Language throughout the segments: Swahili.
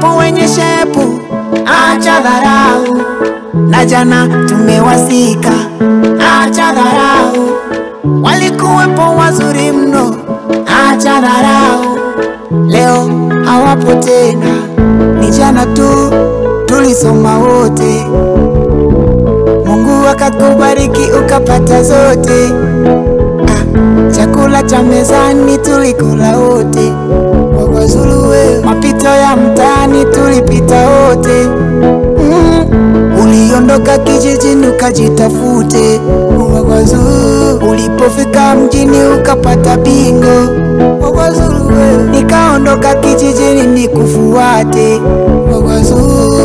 Walikuwepo wenye shepu, acha dharau. Na jana tumewazika, acha dharau. Walikuwepo wazuri mno, acha dharau. Leo hawapo tena, ni jana tu tulisoma wote. Mungu akakubariki ukapata zote. Chakula cha mezani tulikula wote. Mapito ya mtaani tulipita wote. Uliondoka kijijini ukajitafute. Ulipofika mjini ukapata bingo. Nikaondoka kijijini nikufuate.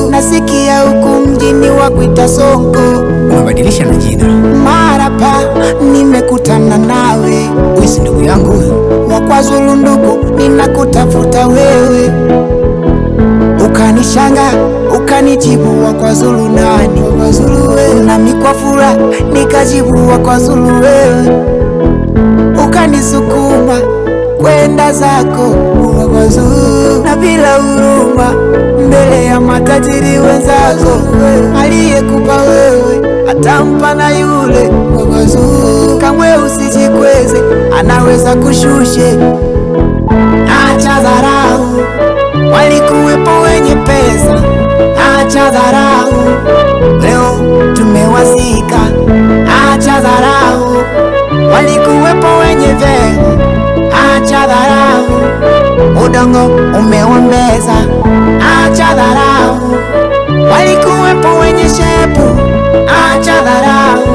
Nasikia huku mjini wakuita Sonko. Umebadilisha na jina. Mara pa nimekutana nawe. Wewe si ndugu yangu huyu? Wakwazulu ndugu, ninakutafuta wewe. Ukanishanga, ukanijibu Wakwazulu nani? Wakwazulu wewe. Na mikwafura, nikajibu Wakwazulu wewe. Ukanisukuma kwenda zako Wakwazulu, na bila huruma mbele ya matajiri wenzako. Aliyekupa wewe atampa na yule Wakwazulu. Kamwe usijikweze, anaweza kushushe. Acha dharau, walikuwepo wenye pesa, acha dharau. Leo tumewazika, acha dharau. Walikuwepo wenye vyeo, acha dharau. Udongo umewameza, acha dharau. Walikuwepo wenye shepu, acha dharau.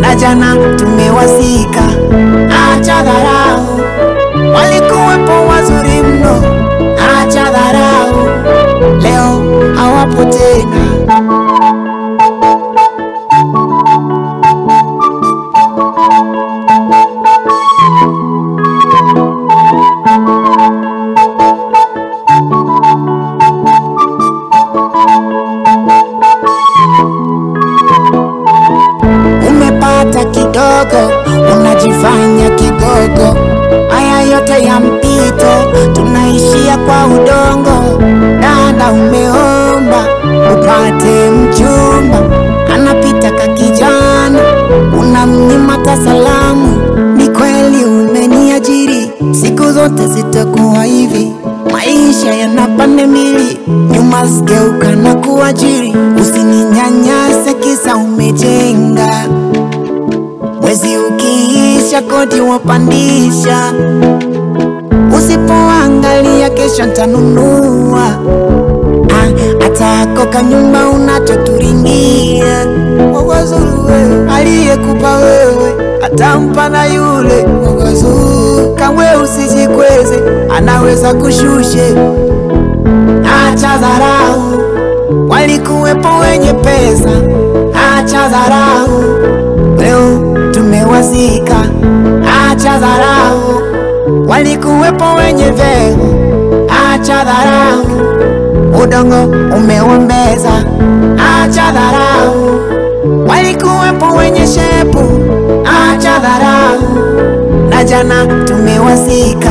Na jana tumewazika, acha dharau. Walikuwepo wazuri mno, acha dharau. Leo hawapo tena. Umepata kidogo, unajifanya kigogo. Haya yote ya mpito, tunaishia kwa udongo. Dada umeomba upate mchumba, anapita kakijana, unamnyima hata salamu. Ni kweli umeniajiri, siku zote zitakuwa hivi. Maisha yana pande mbili, nyuma zigeuka na kuajiri. Usininyanyase kisa umejenga, mwezi ukiisha kodi wapandisha. Usipoangalia kesho ntanunua atako kanyumba unachoturingia. Wakwazulu wewe, aliyekupa wewe atampa na yule Wakwazulu. Kamwe usijikweze, anaweza kushushe. Acha dharau, walikuwepo wenye pesa, acha dharau. Leo tumewazika, acha dharau. Walikuwepo wenye vyeo, acha dharau. Udongo umewameza, acha dharau. Walikuwepo wenye shepu, acha dharau. Na jana tumewazika.